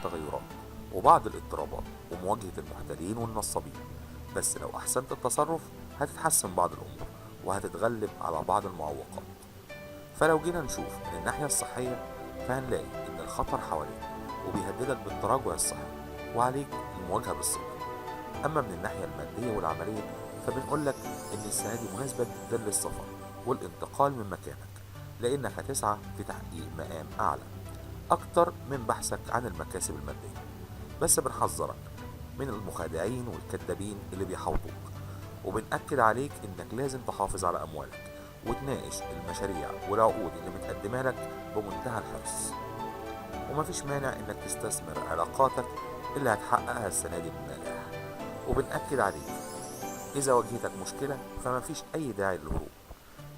التغيرات وبعض الاضطرابات ومواجهة المحتالين والنصابين، بس لو أحسنت التصرف هتتحسن بعض الأمور وهتتغلب على بعض المعوقات. فلو جينا نشوف من الناحية الصحية فهنلاقي إن الخطر حواليك وبيهددك بالتراجع الصحي، وعليك المواجهة بالصبر. أما من الناحية المادية والعملية فبنقولك إن السنة دي مناسبة جدا للسفر والانتقال من مكانك، لأنك هتسعى في تحقيق مقام أعلى أكتر من بحثك عن المكاسب المادية. بس بنحذرك من المخادعين والكذابين اللي بيحوطوك، وبنأكد عليك إنك لازم تحافظ على أموالك وتناقش المشاريع والعقود اللي متقدمة لك بمنتهى الحرص. ومفيش مانع إنك تستثمر علاقاتك اللي هتحققها السنة دي بنجاح. وبنأكد عليك إذا واجهتك مشكلة فمفيش أي داعي للهروب،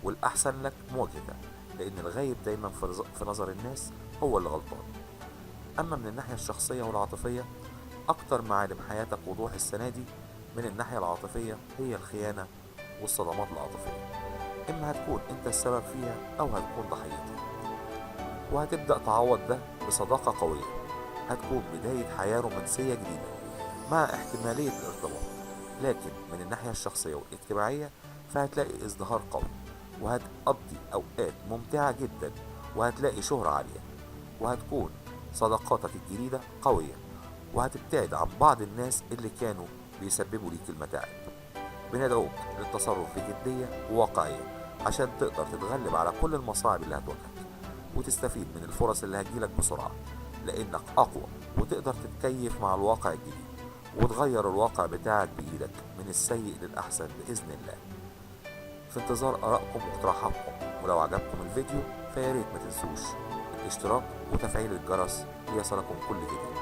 والأحسن لك مواجهتها، لأن الغايب دايما في نظر الناس هو اللي غلطان. أما من الناحية الشخصية والعاطفية، أكتر معالم حياتك وضوح السنة دي من الناحية العاطفية هي الخيانة والصدمات العاطفية، إما هتكون أنت السبب فيها أو هتكون ضحيتها، وهتبدأ تعوض ده بصداقة قوية هتكون بداية حياة رومانسية جديدة مع احتمالية الارتباط. لكن من الناحية الشخصية والاجتماعية فهتلاقي ازدهار قوي، وهتقضي أوقات ممتعة جدا، وهتلاقي شهرة عالية، وهتكون صداقاتك الجديدة قوية، وهتبتعد عن بعض الناس اللي كانوا بيسببوا ليك المتاعب. بندعوك للتصرف بجدية وواقعية عشان تقدر تتغلب على كل المصاعب اللي هتواجهك، وتستفيد من الفرص اللي هتجيلك بسرعة، لأنك أقوى وتقدر تتكيف مع الواقع الجديد وتغير الواقع بتاعك بإيدك من السيء للأحسن بإذن الله. في انتظار آرائكم واقتراحاتكم، ولو عجبكم الفيديو فياريت ما تنسوش الاشتراك وتفعيل الجرس ليصلكم كل جديد.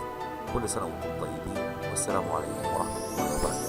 كل سنة وانتم طيبين، والسلام عليكم ورحمة الله وبركاته.